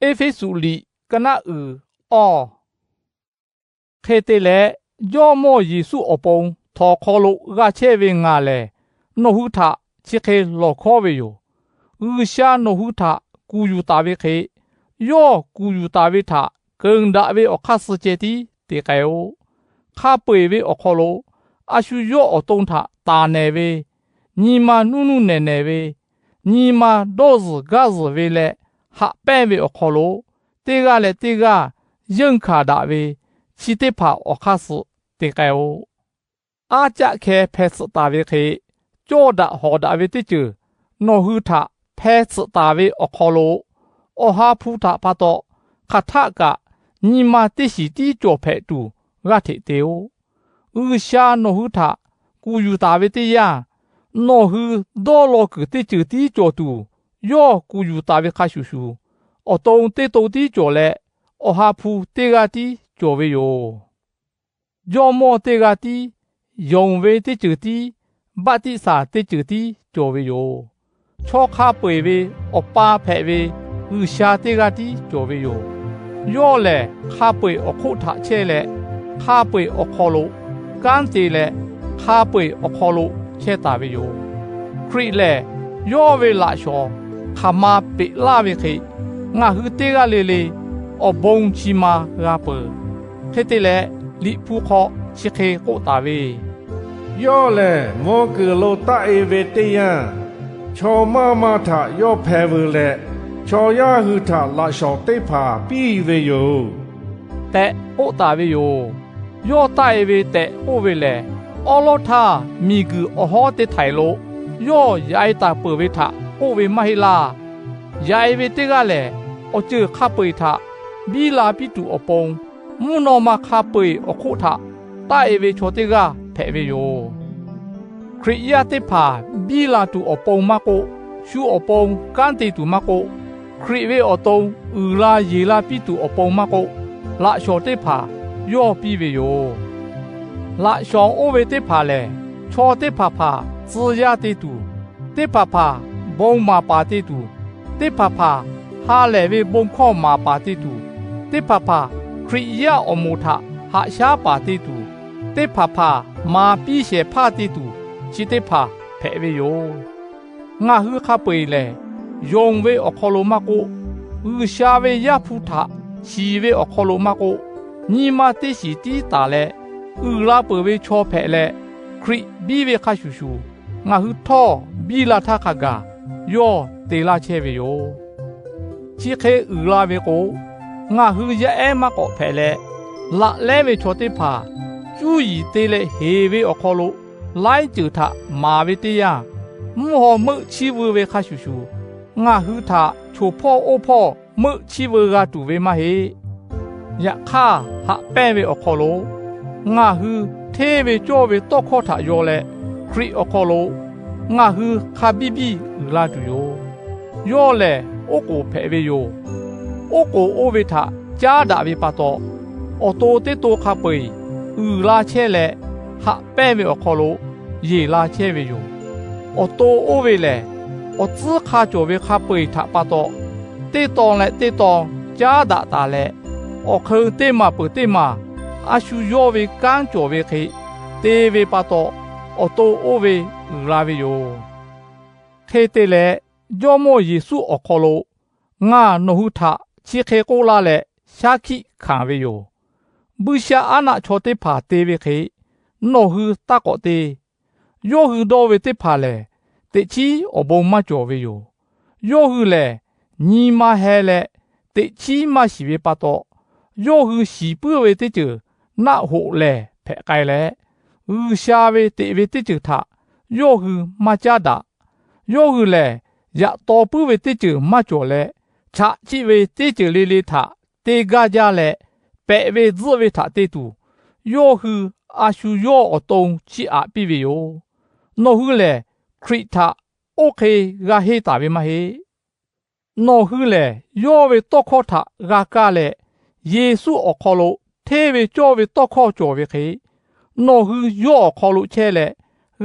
Eˇfeˇsuꞈ liꞈ ka naˆ uiˍ awˇ. Hk'e te leh, Jawˇmawˇ Yeˍsuˆ awˬ pon htawnˍ hk'aw lo g'a chehˇ ve ngaˬ lehˬ, nawˬ hui htaꞈ chi hk'e lawˬ hkawˉ ve yoˬ. G'uiˬsha nawˬ hui htaꞈ kuˬ yuˬ taˍ ve hk'e, yawˇ kuˬ yuˬ taˍ ve htaꞈ keunˍ daꞈ ve awˬ hk'aˇ suh ceh tiˉ te k'ai-oˆ. Hk'a peu-eˬ ve awˬ hk'aw lo, a shu yawˇ awˬ to htaꞈ taˍ nehˬ ve, nyi ma nuˇ nuˇ nehˬ nehˬ ve, nyi ma dawˇ zuhˬ gaˇ zuhˬ ve leh haꞈ pehnˇ ve awˬ hk'aw lo, teˇ g'aˇ leh teˇ g'aˇ yeunˇ hkanˍ daꞈ ve, chi teˇ hpaˍ awˬ hk'aˇ suh te k'ai-oˆ. Aˉ caˆ hkeh hpeh tsuhꞈ taˍ ve hk'e, cawˇ daꞈ hawˍ daꞈ ve teˇ ceuˬ nawˬ hui htaꞈ hpeh tsuhꞈ taˍ ve awˬ hk'aw lo, Awˬ ha hpu htaꞈ pa taw hk'aˬ htaˆ kaꞈ nyi ma teˇ shiˍ tiˉ cawˬ hpehꞈ tuˬ g'aˇ hteꞈ te-oˆ. G'uiˬsha nawˬ hui htaꞈ kuˬ yuˬ taˍ ve teˇ yanˇ, nawˬ hui dawˇ law kuiˬ teˇ ceuˬ tiˉ cawˬ tuˬ yawˇ kuˬ yuˬ taˍ ve hk'a shuˍ shuˍ, awˬ to teˇ to tiˉ cawˬ leh, Awˬ ha hpu teˇ g'aˇ tiˉ cawˬ ve yoˬ. Jawˇmawˇ teˇ g'aˇ tiˉ, yonˍ ve teˇ ceuˬ tiˉ, baˆtiˆsaˬ teˇ ceuˬ tiˉ cawˬ ve yoˬ. Chaw hk'a peu-eˬ ve Awˬ pa hpehꞈ ve G'uiˬsha teˇ g'aˇ tiˉ cawˬ ve yoˬ. Yawˇ lehˬ hk'a peu-eˬ awˬ hk'oˆ htaꞈ chehˇ leh, hk'a peu-eˬ awˬ hk'aw lo kanˉ te leh, hk'a peu-eˬ awˬ hk'aw lo chehˇ taˍ ve yoˬ. Hkriꞈ lehˬ, yawˇ ve laꞈ shawnˍ hk'aˬ ma peꞈ laˇ ve hk'e, ngaˬ hui teˇ g'aˇ le le awˬ bon chi ma g'a peuˬ. Hk'e te leh, Liꞈ hpu hk'aw chi hk'e k'oˆ taˍ ve, Yawˇ lehˬ mvuhˇ kuiˬ lo taˆ-e ve teˇ yanˇ, chaw maˇ maˇ htaꞈ yawˇ hpeh veuˬ leh, chaw yaˇ hui htaꞈ laꞈ shawnˍ teˇ hpaˍ piˇ ve yoˬ tehꞈ k'oˆ taˍ ve yoˬ. Yawˇ taˆ-e ve tehꞈ k'oˆ ve lehˬ, awˉ lawˉ htaˇ miˬguiˬ awˬ hawˉ teˇ htaiˍ lo yawˇ yaꞈ-e taˍ peuˬ ve htaꞈ k'oˆ ve maˇ heˆ laˇ. Yaꞈ-e ve teˇ g'aˇ lehˬ, awˬ ceuˬ hk'a peu-eˬ htaꞈ biˇ la piˇ tuˬ awˬ pon, mvuhˇ naw ma hk'a peu-eˬ awˬ hk'oˆ htaꞈ taˆ-e ve chaw teˇ g'aˇ hpehꞈ ve yoˬ. Hkriꞈ yaˇ teˇ hpaˍ biˇ la tuˬ awˬ pon maˇ k'oˆ, shu awˬ pon kanˉ te tuˬ maˇ k'oˆ, Hkriꞈ ve awˬ to uiˍ la yeˬ la piˇ tuˬ awˬ pon maˇ k'oˆ, laꞈ shawnˍ teˇ hpaˍ yawˇ piˇ ve yoˬ. Laꞈ shawnˍ oˇ ve teˇ hpaˍ lehˬ, chaw teˇ hpaˍ hpaˍ tcuh yaˇ te tuˬ, teˇ hpaˍ hpaˍ bon maˍ paˍ te tuˬ, teˇ hpaˍ hpaˍ ha lehˬ ve bon hkawˇ maˍ paˍ te tuˬ, teˇ hpaˍ hpaˍ Hkriꞈ yaˇ awˬ moˍ htaꞈ haꞈ shaˉ paˍ te tuˬ, teˇ hpaˍ hpaˍ maˍ piˇ shehˍ hpaˇ te tuˬ, chi teˇ hpaˍ hpehꞈ ve yoˬ. Ngaˬ hui hk'a peu-eˬ lehˬ, yonˍ ve awˬ hk'aw lo maˇ k'oˆ, G'uiˬsha ve Yaˇ hpu htaꞈ shiˍ ve awˬ hk'aw lo maˇ k'oˆ, nyi ma teˇ shiˍ tiˉ taˍ leh, uiˍ la peuˬ ve chaw hpehꞈ leh, Hkriꞈ biˇ ve hk'a shuˍ shuˍ, ngaˬ hui htawˇ biˇ la htaˇ hk'a gaˬ yawˇ te laˇ chehˇ ve yoˬ. Chi hk'e uiˍ la ve k'o, ngaˬ hui yaˇ ehˉ maˇ k'awꞈ hpehꞈ leh, laꞈ lehˉ ve chaw teˇ hpaˍ cuˇ yiˍ te leh heˍ ve awˬ hk'aw lo laiˉ ceuˬ htaꞈ maˍ ve teˇ yanˇ, mvuhˇ haw meuˆ chiˇ veu ve hk'a shuˍ shuˍ, ngaˬ hui htaꞈ choˬ hpawˇ oˇ hpawˇ meuˆ chiˇ veu g'a tuˬ ve maˇ heˆ. Yaꞈ hk'aˇ, haꞈ pehnˇ ve awˬ hk'aw lo ngaˬ hui hteˇ ve cawˇ ve tawˇ hkawˇ htaꞈ yaw leh, Hkriꞈ awˬ hk'aw lo ngaˬ hui hk'a biˇ biˇ uiˍ la tuˬ yoˬ. Yawˇ lehˬ oˉ k'oˍ hpehꞈ ve yoˬ. Oˉ k'oˍ oˇ ve htaꞈ caˉ daꞈ ve pa taw, awˬ to teˇ to hk'a peu-eˬ uiˍ la chehˇ leh, haꞈ pehnˇ ve awˬ hk'aw lo yeˬ la chehˇ ve yoˬ. Awˬ to oˇ ve lehˬ, awˬ tcuhˉ hk'a cawˬ ve hk'a peu-eˬ htaꞈ pa taw, teˇ tawn leh teˇ tawn caˉ daꞈ taˍ leh, awˬ hk'eun teˇ maˬ peuˬ teˇ maˬ a shu yawˇ ve kanˉ cawˬ ve hk'e te ve pa taw, awˬ to oˇ ve uiˍ la ve yoˬ. Hk'e te leh, Jawˇmawˇ Yeˍsuˆ awˬ hk'aw lo ngaˬ nawˬ hui htaꞈ chi hk'e k'oˆ laˇ leh shaˉ hkiˆ hkanˍ ve yoˬ. Buiˇshaˆaˉnaˆ chaw teˇ hpaˍ te ve hk'e nawˬ hui taˇ k'awꞈ te. Yawˇ hui dawˇ ve teˇ hpaˍ lehˬ, teꞈ chiˉ awˬ bon maˇ cawˬ ve yoˬ. Yawˇ hui lehˬ, nyi ma heh leh teꞈ chiˉ maˇ shiˍ ve pa taw, yawˇ hui shiˍ puiˉ ve teˇ ceuˬ naˆ hoꞈ lehˬ hpehꞈ k'ai leh, G'uiˬsha ve teꞈ ve teˇ ceuˬ htaꞈ yawˇ hui maˇ caˉ daꞈ. Yawˇ hui lehˬ, yaꞈ taw puiˉ ve teˇ ceuˬ maˇ cawˬ leh, chaꞈ chiˆ ve teˇ ceuˬ le le htaꞈ te gaˇ jaˇ leh, pehꞈ ve tzuhˆ ve htaꞈ te tuˬ, yawˇ hui a shu yawˇ awˬ to chiˇ aꞈ piˇ ve yoˬ. Nawˬ hui lehˬ, Hkriꞈ htaꞈ oˇ hk'e g'a henˇ taˍ ve maˇ heˆ. Nawˬ hui lehˬ, yawˇ ve tawˇ hkawˇ htaꞈ g'a kaˇ leh, Yeˍsuˆ awˬ hk'aw lo hteˇ ve cawˇ ve tawˇ hkawˇ cawˬ ve hk'e, nawˬ hui yawˇ awˬ hk'aw lo chehˇ leh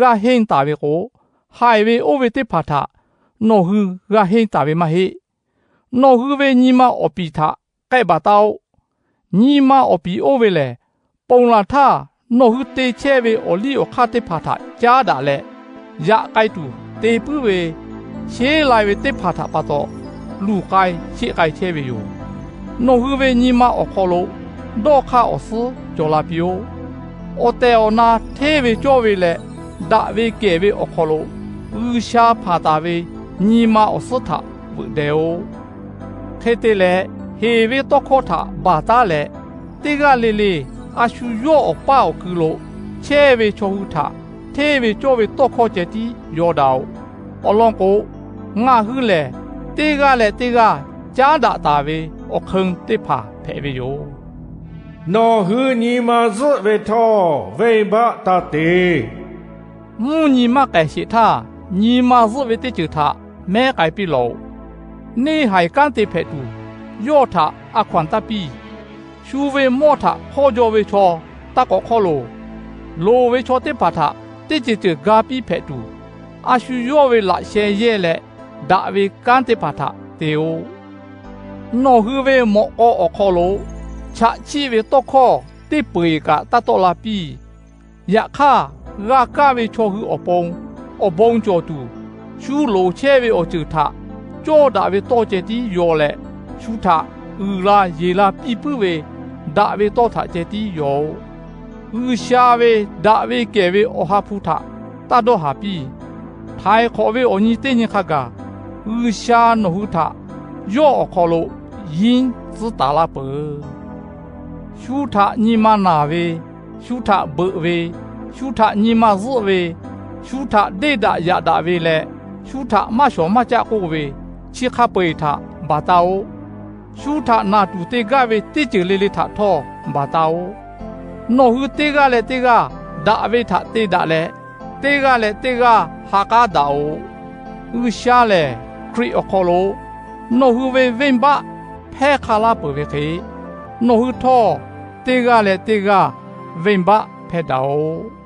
g'a henˇ taˍ ve k'o, haiˬ ve oˇ ve teˇ hpaˍ htaꞈ nawˬ hui g'a henˇ taˍ ve maˇ heˆ. Nawˬ hui ve nyi ma awˬ piˍ htaꞈ k'ehˆ baˬ taˉ-oˆ. Nyi ma awˬ piˍ oˇ ve lehˬ, ponˬ laˬ htaˇ nawˬ hui te chehˇ ve awˬ liˇ awˬ hk'aˇ teˇ hpaˍ htaꞈ caˉ daꞈ leh, yaꞈ k'ai tuˬ te puiˉ ve sheˉ lai ve teˇ hpaˍ htaꞈ pa taw luˬ k'ai sheˆ k'ai chehˇ ve yoˬ. Nawˬ hui ve nyi ma awˬ hk'aw lo dawˇ hk'aˇ awˬ suhˉ cawˬ la piˇ-oˆ. Awˬ tehˬ awˬ na hteˇ ve cawˇ ve leh daꞈ ve kehˬ ve awˬ hk'aw lo G'uiˬsha hpanˍ taˍ ve nyi ma awˬ suhˉ htaꞈ veuꞈ deh-oˆ. Hk'e te leh, heˍ ve tawˇ hkawˇ htaꞈ baˬ taˉ leh, teˇ g'aˇ le le a shu yawˇ awˬ paˇ awˬ kui lo chehˇ ve chaw hui htaꞈ hteˇ ve cawˇ ve tawˇ hkawˇ ceh tiˉ yaw daꞈ-oꞈ. Awˬ lawn k'o, ngaˬ hui lehˬ teˇ g'aˇ leh teˇ g'aˇ caˉ daꞈ taˍ ve awˬ hk'eun teˇ hpaˍ hpehꞈ ve yoˬ. Nawˬ hui nyi ma zuhˆ ve htawˇ, venˇbaˆ taˇ te. Mvuhˇ nyi maˇ k'ehˬ sheˍ htaˇ, nyi ma zuhˆ ve teˇ ceuˬ htaꞈ mehˉ k'ai piˇ lawˬ-oꞈ. Neˇ haiˬ kanˉ te hpehꞈ tuˬ, yawˇ htaꞈ a hkaw-anˬ taˇ piˇ. Shu ve mawˇ htaꞈ hk'awˇ jaw ve chaw taˇ k'awꞈ hk'awˇ loˬ. Loˍ ve chaw teˇ hpaˍ htaꞈ teˇ ceuˬ ceuˬ ga piˇ hpehꞈ tuˬ, a shu yawˇ ve laꞈ sheh yehˇ leh daꞈ ve kanˉ teˇ hpaˍ htaꞈ te-oˆ. Nawˬ hui ve mawꞈ k'aw awˬ hk'aw lo chaꞈ chiˆ ve tawˇ hkawˇ teˇ peu-eˬ kaꞈ taˇ tawˆ la piˇ. Yaꞈ hk'aˇ, g'a kaˇ ve chaw hui awˬ pon awˬ bon cawˬ tuˬ, shu loˍ chehˇ ve awˬ ceuˬ htaꞈ cawˇ daꞈ ve tawˇ ceh tiˉ yaw leh, shu htaꞈ uiˍ la yeˬ la piˇ puiˉ ve daꞈ ve tawˇ htaꞈ ceh tiˉ yaw-oˆ. G'uiˬsha ve daꞈ ve kehˬ ve Awˬ ha hpu htaꞈ taˇ dawˇ haˍ piˇ. Htaiˍ hk'awꞈ ve awˬ nyi teˇ nyi hk'a gaˬ, G'uiˬsha nawˬ hui htaꞈ yawˇ awˬ hk'aw lo yinˉ tcuhˉ taˍ laˇ peuˬ. Shu htaꞈ nyi ma naˬ ve, shu htaꞈ beuꞈ ve, shu htaꞈ nyi ma zuhˆ ve, shu htaꞈ deˇ daꞈ yaꞈ daꞈ ve leh, shu htaꞈ maˇ shawˍ maˇ caˆ k'oˆ ve, chi hk'a peu-eˬ htaꞈ baˬ taˇ-oˆ. Shu htaꞈ naˬ tuˬ te gaˇ ve teˇ ceuˬ le le htaꞈ htawˇ baˬ taˇ-oˆ. Nawˬ hui teˇ g'aˇ leh teˇ g'aˇ daꞈ ve htaꞈ te daꞈ leh, teˇ g'aˇ leh teˇ g'aˇ ha k'aˉ daꞈ-oꞈ. G'uiˬsha lehˬ Hkriꞈ awˬ hk'aw lo nawˬ hui ve venˇbaˆ hpehˇ hk'a laˇ peuˬ ve hk'e, nawˬ hui htawˇ teˇ g'aˇ leh teˇ g'aˇ venˇbaˆ hpehˇ daꞈ-oꞈ.